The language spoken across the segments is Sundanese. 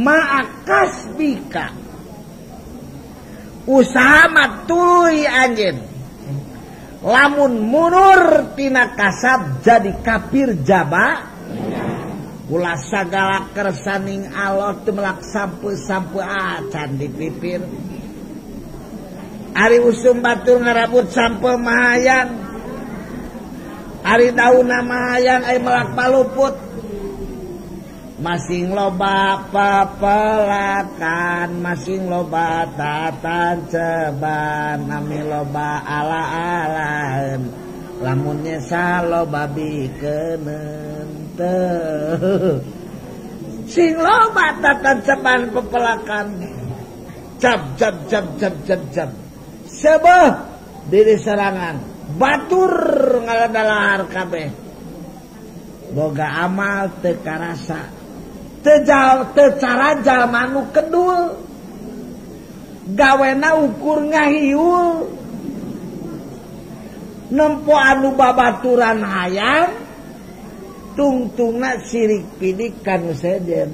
Ma'akas bika usaha mah tuluy anjeun lamun munur tina kasab jadi kafir jaba kula sagala kersaning Allah teu melak sampe-sampe acan di pipir. Ari usum batur ngarabut sampe mahayang, ari daunna mahayang ari melak paluput. Masing loba pepelakan, masing loba tatanceban, nami loba ala-alaan, lamun nyesa loba bikeneun teu. Sing loba tatanceban pepelakan, cap cap cap cap cap cap, sebeh diri serangan, batur ngaladalahar kabeh, boga amal teu karasa. Tecara jalma nu kedul gawena ukur ngahiul nempo anu babaturan hayang tungtungna sirik pidik kanu sejen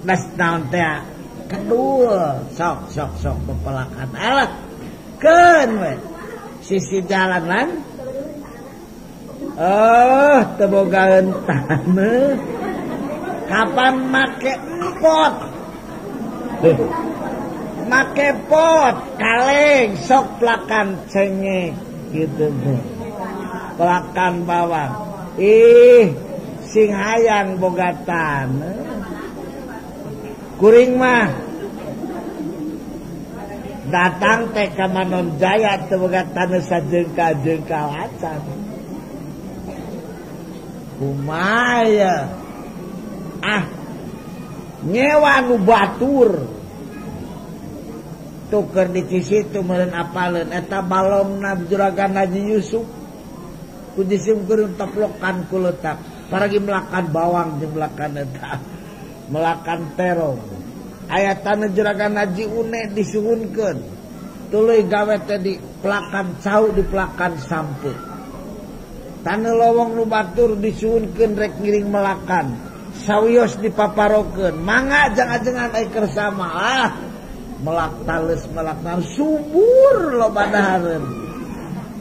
das naon teh kedul sok sok sok pepelakan alah keun we sisi jalan lan oh teu bogaeun taneuh. Kapan make pot, make pot kaleng sok pelakan cengek gitu tuh, pelakan bawang. Ih, sing hayang boga taneuh. Kuring mah datang teh ka Manon Jaya teu boga taneuh sajengkal-jengkal acan. Kumaha? Ah, nyewa nu batur tuker di cisitu meureun apaleun eta balongna juragan Haji Yusuf ku disimkeun teplokan ku leutak paragi melakan bawang jeung melakan eta melakan terong aya taneuh juragan Haji Une disuhunkeun tuluy gawe teh di pelakan cau di pelakan sampe taneuh lowong nu batur disuhunkeun rek ngiring melakan sawios dipaparokeun mangga jangan-jangan ai kersama ah melak tales melak subur loba dahareun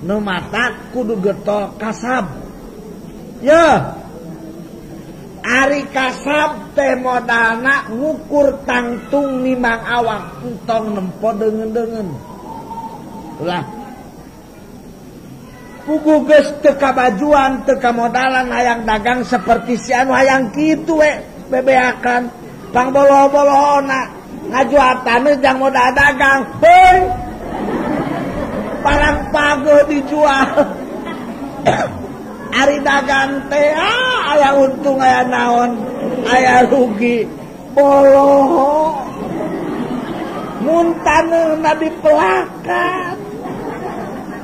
nu matak kudu getol kasab ya ari kasab teh modalna ngukur tangtung nimang awak entong nempo deungeun-deungeun ulah pugu geus teu kabajuan teu kamodalan hayang dagang seperti si anu hayang kitu we bebeakan pangbolo-bolohona ngajual taneuh jang modal dagang heuy barang paguh dijual ari dagang teh ah aya untung aya naon aya rugi boloho mun taneuhna dipelakan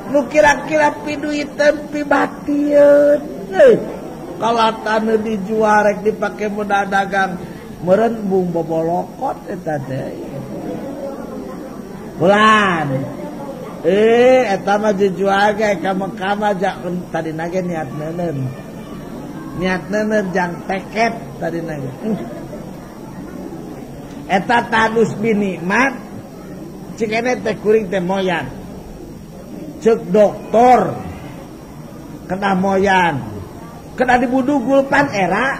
nu kira-kira piduiteun pibatieun kalau taneuh dijual rek dipake modal dagang meureun bung bobolokot eta teh bulan eta mah dijual ge ka Mekah mah tadina ge niat neuneun jang teket tadina ge eta tadus binikmat cikene teh kuring teh moyan cek doktor kena moyan kena dibudugul pan era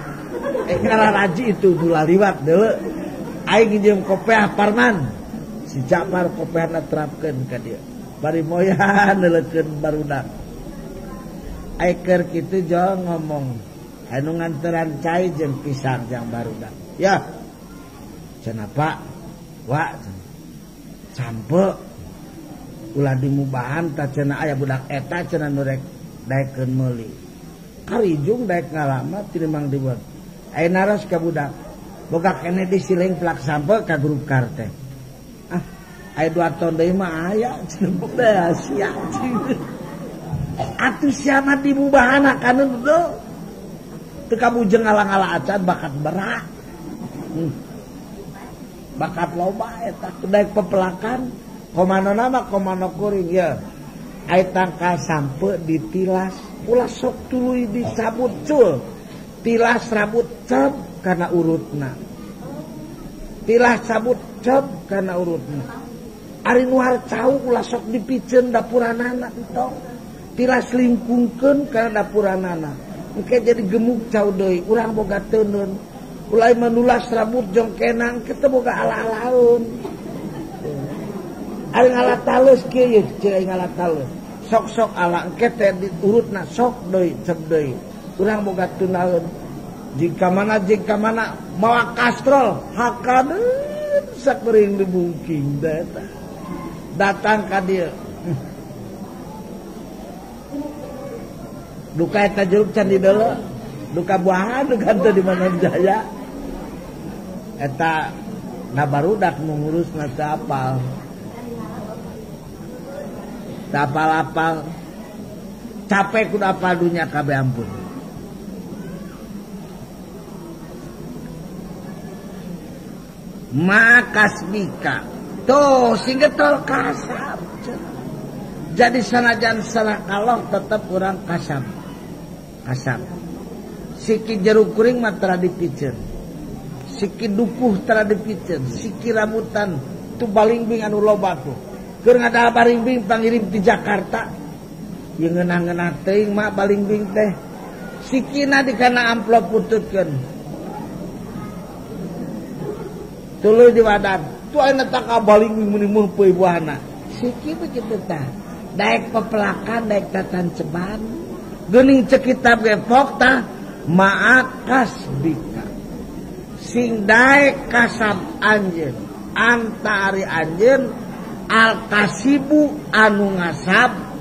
ngara raji itu dula liwat deuleu aing nginjem kopeah Parman si Japar kopeahna terapkeun ka dieu bari moyan leulekeun barudak aing keur kitu jol ngomong anu nganteran cai jeung pisang jang barudak ya cenah Pak wa sampe ulah dimubahan ta cenah aya budak eta cenah nu rek daekeun meuli karijung daek ngalama tinimang dibuat aya naros ka budak boga kene disiling plak sampe ka grup kar teh ah aya 2 ton deui mah aya cenah boga sia atuh sia mah dimubahan kana teu teu kabujeng ngalang-ala acan bakat berat bakat loba eta daek pepelakan komano nama komano kuring ya ai tangkal sampe ditilas ulah sok tuluy dicabut cul tilas rambut cep karena urutna Tilah cabut cep kana urutna. Ari nu cau ulah sok dipiceun dapuranana entong. Tilah selingkungkeun kana dapuranana. Engke jadi gemuk cau deui, urang boga teuneun. Ulah menulas rambut jongkenang kita boga ala-alaun. Ari ngala talus kieu ye, ceuk ngala talus. Sok-sok ala engke teh diurutna sok deui, cep deui. Urang boga tunaeun. Jika mana mawa kastrol hakaneun sakuring dibungking eta. Datang ka dieu. Duka eta jeruk can dideuleu, duka buahan duka teu di mana jaya. Eta na barudak nu ngurusna teu apal. Teu apal-apal. Capek kudu apal dunya kabeh ampun. Makasbika tuh sing getol kasab. Jadi sanajan salah kalau tetep urang kasab. Kasab. Siki jeruk kuring mah tara dipiceun. Siki dukuh tara dipiceun, siki rambutan tu balingbing anu loba tuh. Keur ngadahar balingbing pangirim ti Jakarta. Ieu ngeunah-ngeunah teuing mah balingbing teh. Sikina dikana amplop pututkeun. Tuluy diwadan. Tu ayeuna tak balingbing meuni meumpeuy buahna. Siki begitu tah. Daek pepelakan, daek tatanceban. Geuning ceuk kitab ge pok tah ma'akasbika. Sing daek kasab anjeun, anta ari anjeun al-kasibu anu ngasab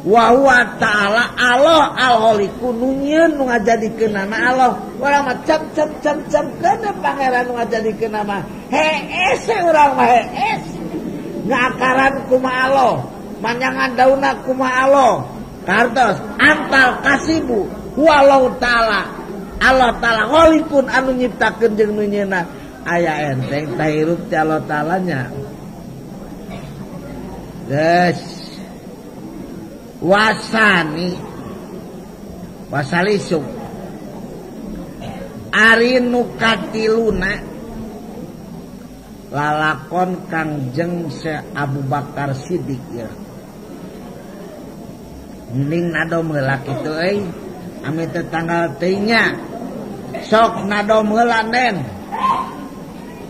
wa huwa ta'ala Allah al-khaliqu nu nyieun nu ngajadikeunana Allah. Urang mah cap cap cap cap keuna pangeran nu ngajadikeunna mah hees urang mah hees. Ngakaran kumaha Allah, manyangan daunna kumaha Allah. Kartos antal kasibu walau ta'ala Allah ta'ala khaliqun anu nyiptakeun jeung nu nyieunna. Aya enteng tah hirup ti Allah ta'ala nya. Geus wasani wasalisuk ari nu katiluna lalakon Kangjeng Syekh Abu Bakar Siddiq ya. Mending nadom heula kitu euy. Ame teh tanggal teuing nya. Sok nadom heula nen.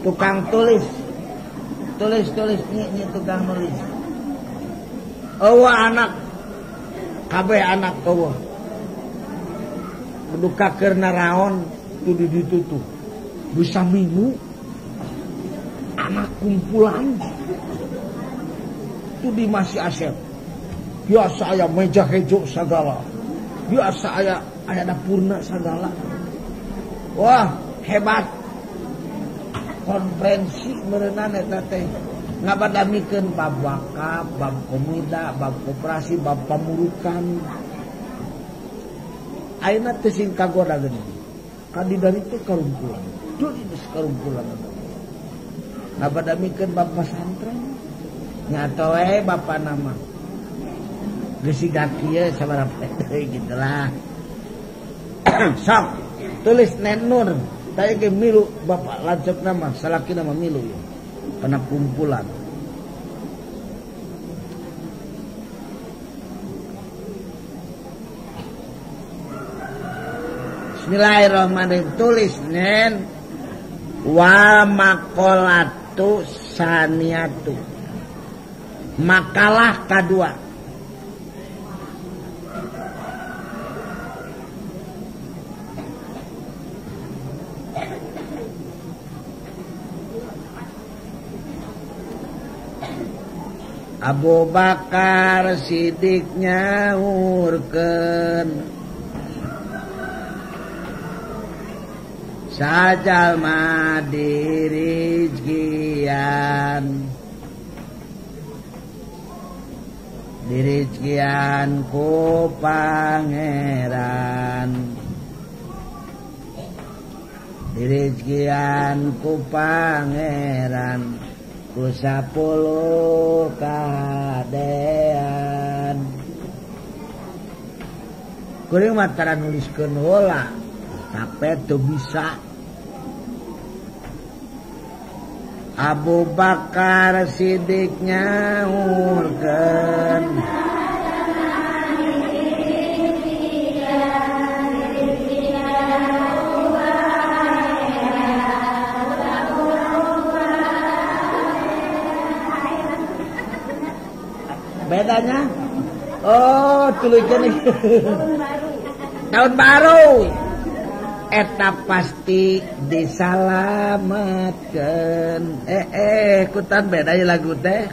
Tukang tulis. Tulis-tulis nyi tukang nulis. Eueuh anak kabeh anak eueuh. Duka keur naraon tu di ditu tuh. Bisa minggu anak kumpulan tu di masih Asep. Biasa aya meja hejo sagala. Biasa aya dapurna sagala. Wah, hebat. Konferensi meureunana eta teh. Ngabadamikeun bab wakaf, bab komida, bab koperasi, bab pamurukan. Ayeuna teh sing kagoda geuning. Kadi dari teh karumpulan. Deui geus karumpulan. Ngabadamikeun bab pesantren. Nya we bapa nama. Geus siga kieu sabaraha deui gitulah. Sok tulis nen nur. Tadi ge milu bapak lanceuk nama salaki nama milu ya. Karena kumpulan. Bismillahirrahmanirrahim. Tulis nen wa maqalatu saniatu. Makalah kadua. Abu Bakar Siddiq nyaurkeun sajalma dirizkian dirizkian ku pangeran dirizkian ku pangeran ku 10 kadean. Kuring mah tara nuliskeun heula tapi teu bisa. Abu Bakar Siddiq nyaurkeun bedanya oh tuluykeun tahun baru eta pasti disalametkeun kutan bedanya lagu teh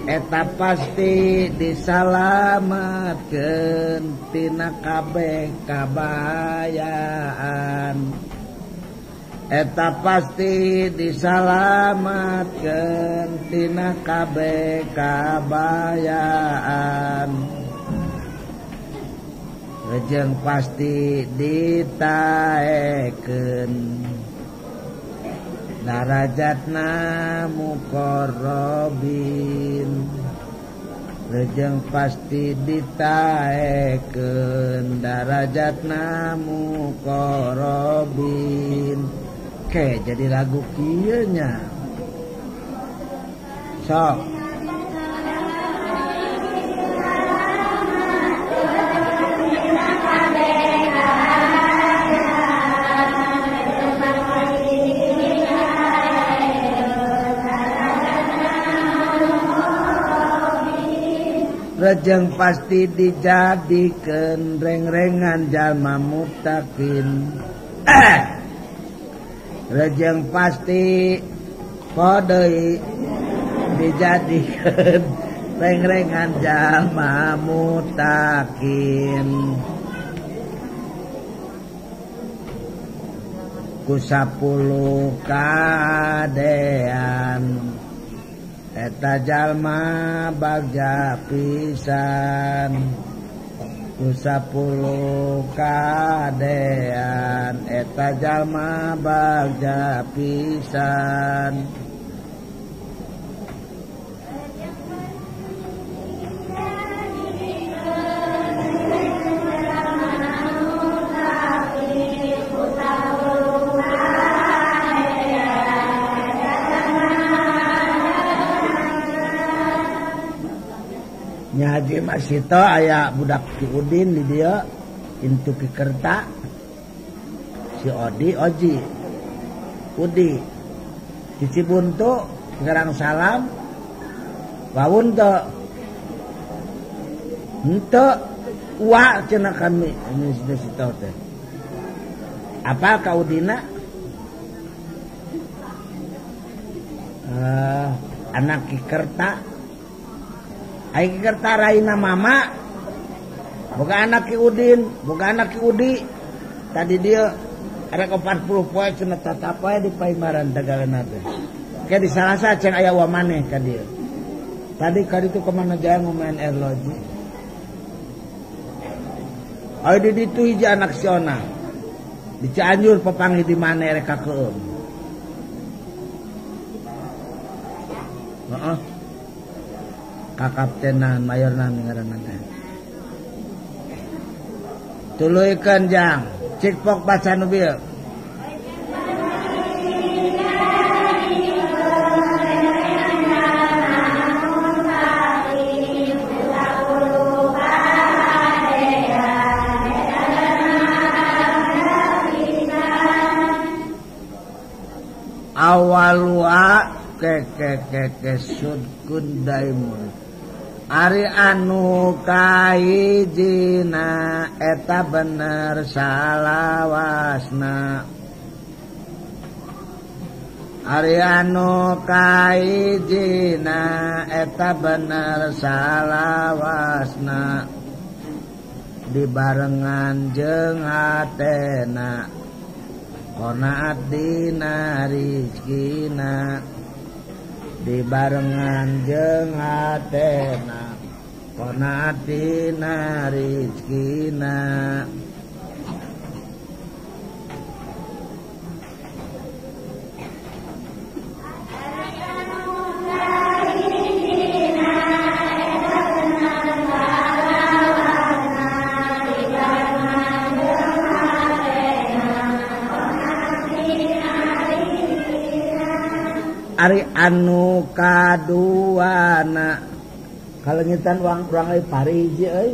eta pasti disalametkeun tina kabeh kabayaan eta pasti disalametkeun tina kabeh kabayaan rejeng pasti ditaekeun darajatna muqarrabin rejeng pasti ditaekeun darajatna muqarrabin. Oke, jadi lagu kieu nya sok rejeng pasti dijadikeun reng-rengan jalma muttaqin. Rejeng pasti podeui dijadikeun reng-rengan jalma muttaqin. Ku 10 kadean eta jalma bagja pisan. Ku 10 kadean eta jalma bagja pisan. Haji Masito aya budak Ki Udin di dia intu Ki Kerta si Odi Oji Udi di Cibuntu ngerang salam wawun teu henteu wa cenah kami ini Sito teh apa ka Udina anak Ki Kerta ai Ki Kerta raina mama boga anak Ki Udin boga anak Ki Udi tadi dia arek 40 poe cenah tatap wae di Paimaran Tagaleuna teh ke di Salasa cenah aya wa maneh ka dieu tadi ka ditu ka mana jaya ngumain airloji ai di ditu hiji anak si Ona di Cianjur papanggih di maneh rek ka keum heeh ka kaptenan mayorna ngaranna teh tuluykeun jang cik pok baca nu bieu awalua ke ke ke ke sudkun daimun ari anu kahijina eta bener salawasna ari anu kahijina eta bener salawasna dibarengan jeung hatena qanaat dina rizkina dibarengan jeung hatena qanaat dina rizkina. Ari anu kaduana kalengitan uang urang euy pari hiji euy.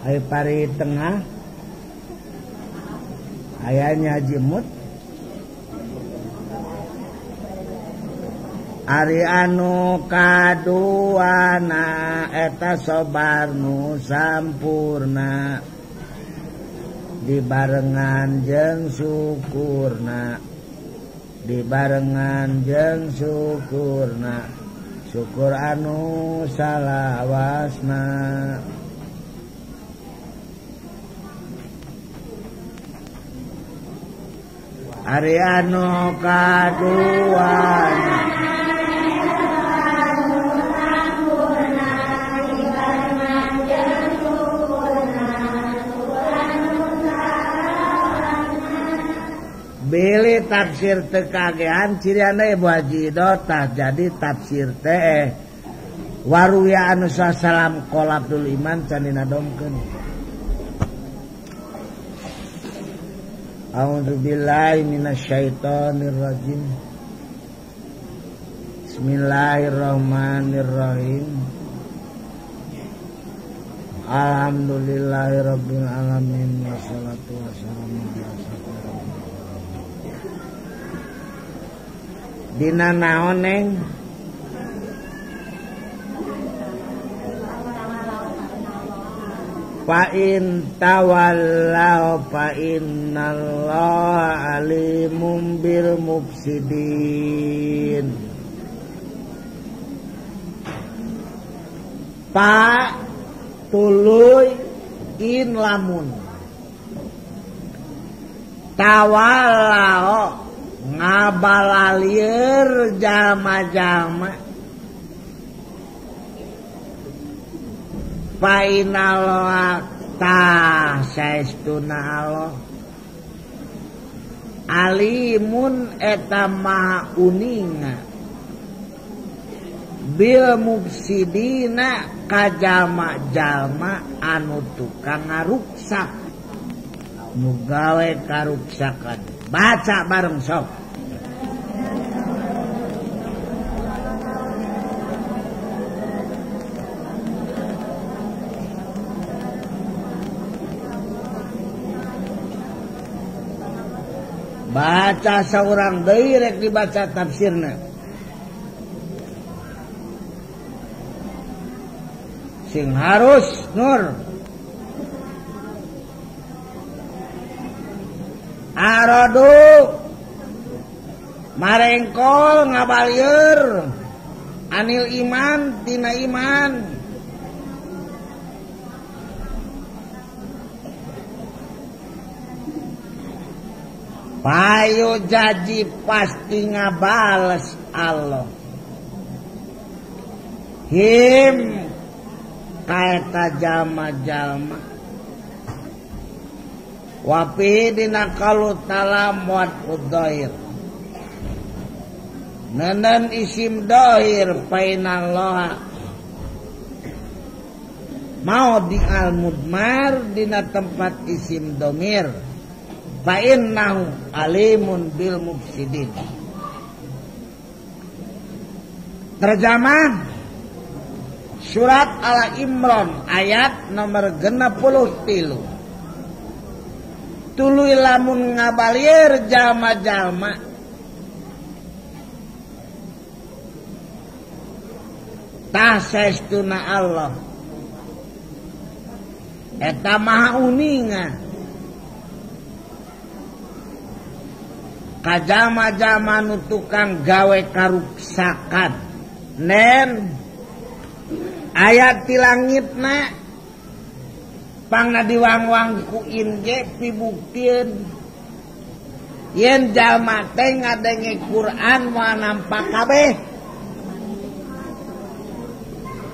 Ari pari tengah aya nya Haji Mut. Ari anu kaduana eta sobar nu sampurna dibarengan jeung syukurna, dibarengan jeung syukurna, syukur anu salawasna. Ari anu kaduana Beli tafsir tekagean ciriana Ibu Haji Ido tah jadi tafsir teh waruya anu salam qolabdul iman can dinadomkeun. A'udzubillahi minasyaitonirrajim. Bismillahirrahmanirrahim. Alhamdulillahirabbil alamin wassalatu wassalamu ala asyrofil. Dina naon neng? Fa in tawallaw fa innallaha alimum bil mufsidin. Pa tuluy in lamun tawallaw ngabalalieur jalma-jalma painallah tah saestuna Allah alimun eta maha uninga bil mufsidina ka jalma-jalma anu tukang ngaruksak nu gawe karuksakan. Baca bareng sok. Baca seorang deui rek dibaca tafsirna. Sing harus nur. Arodu marengkol ngabalieur anil iman tina iman payo jaji pasti ngabales Allah him kaeta jalma-jalma wapi dina kalu talamuat udhair nenen isim dohir painalloha mau di al mudmar dina tempat isim domir fa innahu alimun bil mufsidin. Terjemah surat Al Imran ayat nomor 63. Tuluy lamun ngabalieur jalma-jalma tah saestuna Allah eta maha uninga ka jalma-jalma nu tukang gawe karuksakan. Nen ayat ti langitna pangna diwangwang ku in ge pibuktieun yen jalma teh ngadenge Quran moal nampak kabeh.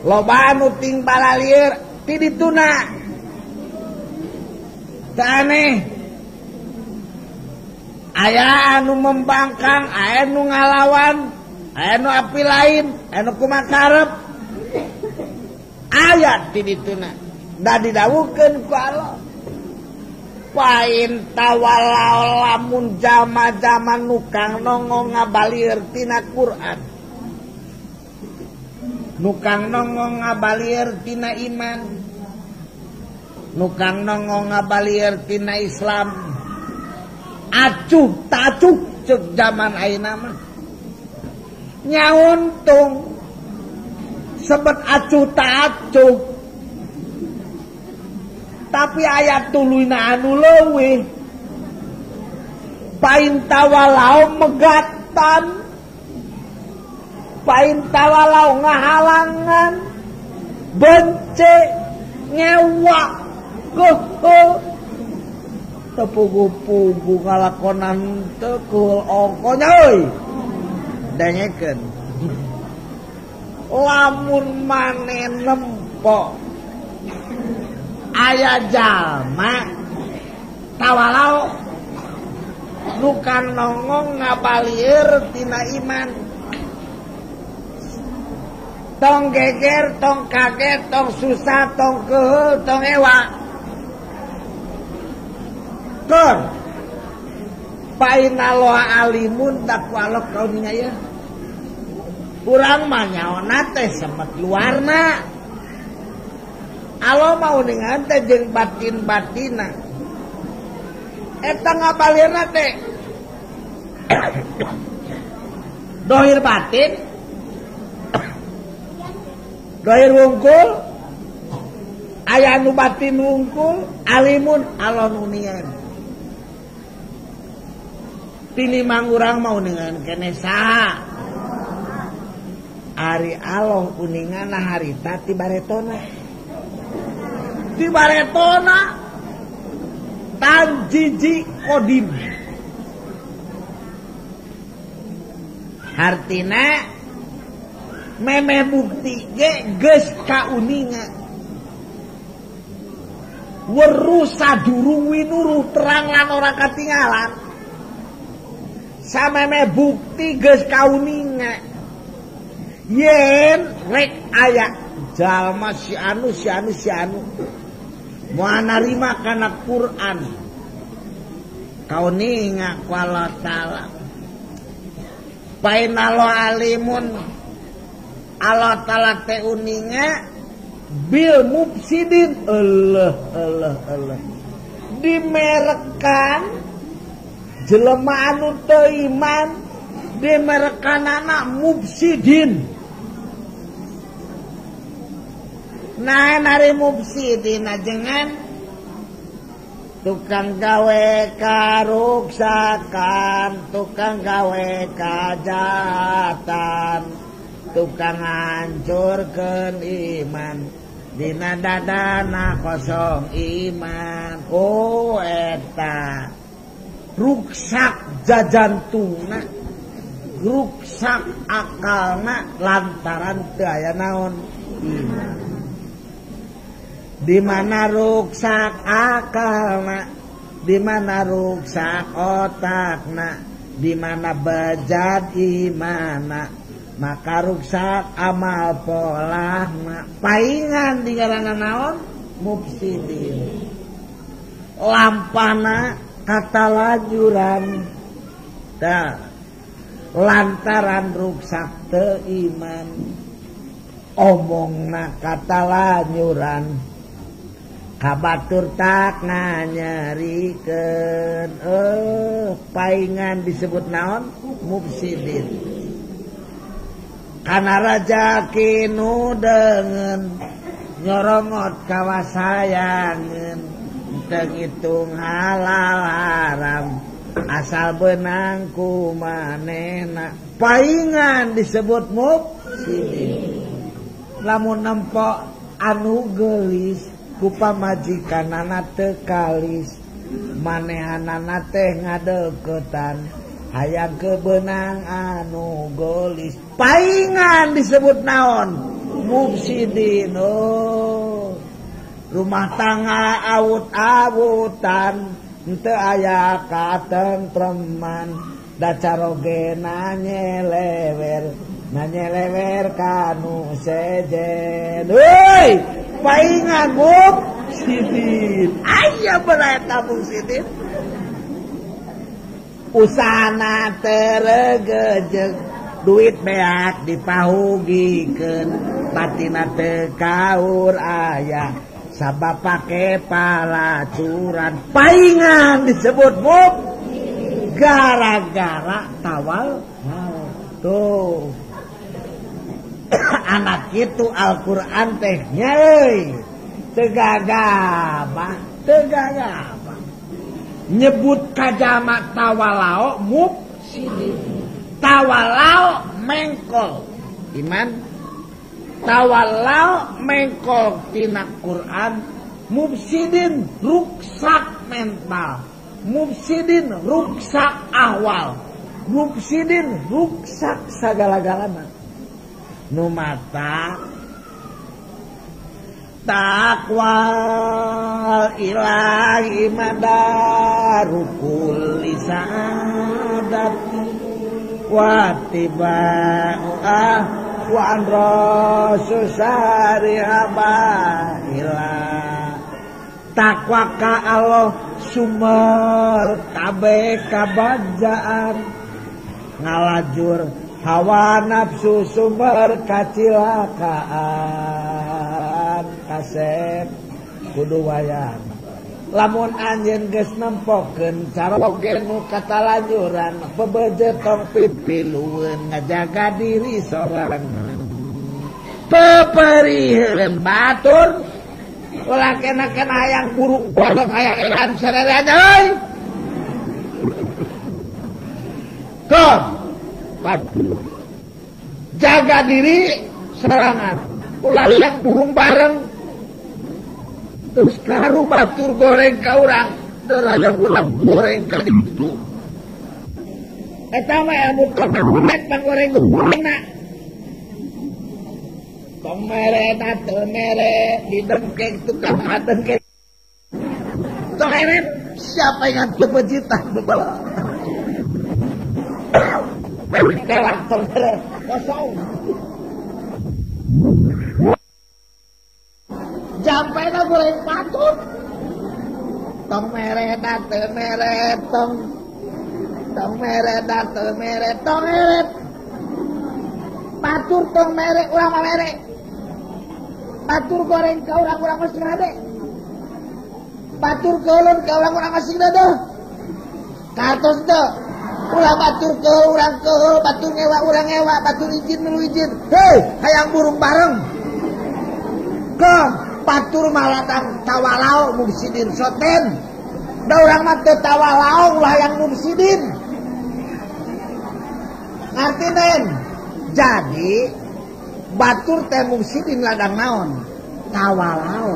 Loba anu ting balalieur ti dituna. Teu aneh. Aya anu membangkang, aya anu ngalawan, aya anu api lain, aya anu kumakarep. Aya ti dituna. Da didawuhkeun ku Allah. Pain tawalau lamun jama-jama nukang nongong ngabalir tina Quran, nukang nongong ngabalir tina iman, nukang nongong ngabalir tina Islam. Acuh tacuh cek zaman ayeuna mah. Nyauntung sebet acuh tacuh, tapi ayat tuluyna anu leuwih. Pain tawalau megatan, pain tawalau ngahalangan, bence, ngewa, keuheul, tepugu-pugu ngalakonan teu keuheul ongkonya euy. Dengekeun. Lamun maneh nempo aya jalma tawalau nukan nongong ngabalieur tina iman, tong geger, tong kaget, tong susah, tong keuheul, tong ewa. Keur painaloha alimun takwa Allah kauninga ya. Urang mah nyaona teh semet luarna. Allah mau dengan teh jeung batin-batina. Eta ngabalirna teh dohir batin, dohir wungkul, aya nu batin wungkul, alimun Allah nunian. Tinimang urang mau dengan kene saha? Ari Allah uningana harita ti baretona. Ti baretona tanjiji kodim. Hartina memeh bukti ge geus kauninga. Weruh sadurung winuruh terang lan ora katingalan. Samemeh bukti geus kauninga. Yen rek aya jalma si anu si anu si anu moal narima kana Quran, kauninga ku Allah Ta'ala. Painalo alimun Allah Ta'ala teh uninga bil mufsidin. Allah Allah Allah dimerekan jelema anu teu iman, dimerekanana mufsidin. Nah nari mufsidin ajengan tukang gawe karuksakan, tukang gawe kajahatan, tukang hancurkeun iman, dina dadana kosong iman. Oh eta ruksak jajantungna, ruksak akalna lantaran teu aya naon iman. Di mana ruksak akalna, di mana ruksak otakna, di mana bejat imana, maka ruksak amal polahna. Paingan digarana naon? Mufsidin. Lampana kata lajuran. Tah, lantaran ruksak teu iman, omongna kata lanyuran, kabatur tak nganyerikeun. Paingan disebut naon? Mufsidin. Kana raja kinu dengen nyorongot kawasayangen, teu ngitung halal haram asal benang ku manehna. Paingan disebut mufsidin. Lamun nempo anu geulis ku pamajikanana teu kalis, manehanana teh ngadeukeutan hayang kebenang anu geulis. Paingan disebut naon? Mufsidin. Oh, rumah tangga awut-awutan, henteu aya katentreman, da caroge nanyelewer, nanyelewer kanu sejen. Heuy, paingan mufsidin. Mufsidin. Aya bener eta mufsidin. Usahana teregejeg, duit beak dipahugikeun, batina teu kaur aya sabab pake palacuran. Paingan disebut mub gara-gara tawal tuh. Anak itu Al-Qur'an teh nya euy teu gagabah, teu gagabah. Nyebut kajama tawalao mufsidin. Tawalao mengkol iman, tawalao mengkol tina Quran, mufsidin ruksak mental, mufsidin ruksak ahwal, mufsidin ruksak sagala-galana. Nu mata takwa ilahi madaru kulli sa'adati wa tiba'u wa an rasul syari ila. Takwa ka Allah sumber kabeh kabajaan, ngalajur hawa nafsu sumber kacilakaan. Kasep kudu wayang lamun anjeun geus nempokeun caroge nu katalanjuran, bebeje tong pipilueun ngajaga diri sorangan, peperiheun batur ulah kena-kena hayang buruk goblok hayang edan sarerean euy. Kom jaga diri serangan ulah yang burung bareng terus karu batur goreng ka urang derajang ulah goreng ka ditu eta mah ilmu kamet panggoreng gorengna tong mere teu mere didengkek tukang dengkek tong eret siapa yang bebejitah bebala kelak tong mere kosong jampena goreng patut tong mere teu mere tong tong mere teu mere tong eret patur tong mere urang mah mere patur goreng ka urang-urang mah sing hade patur keulun ka urang-urang mah sing deudeuh kartos teu ulah batur keul urang keul batur ngewa urang ngewa batur izin milu izin hei hayang burung bareng ke patur malatang tawalao mufsidin soten da urang mah teu tawalao ulah hayang mufsidin ngarti nen. Jadi batur teh mufsidin ladang naon tawalao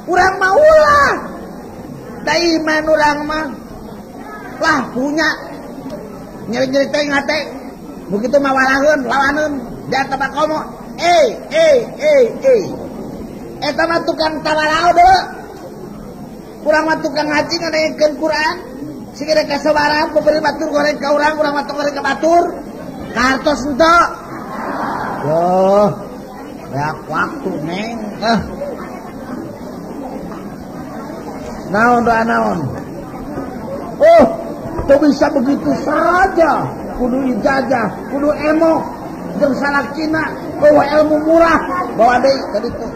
urang mah ulah da iman urang mah lah punya nyeri-nyeri teh ngate begitu mah walaheun lawaneun da tebak komo eta mah tukang tawalao deui urang mah tukang ngaji ngadengekeun Quran sing rek kasabaran peberi batur goreng ka urang, urang mah goreng ka batur kartos henteu. Loh, banyak waktu neng. Naon doa naon. Oh, tuh bisa begitu saja. Kudu ijazah, kudu emo, jeung salakina, bawa ilmu murah, bawa deui ka ditu.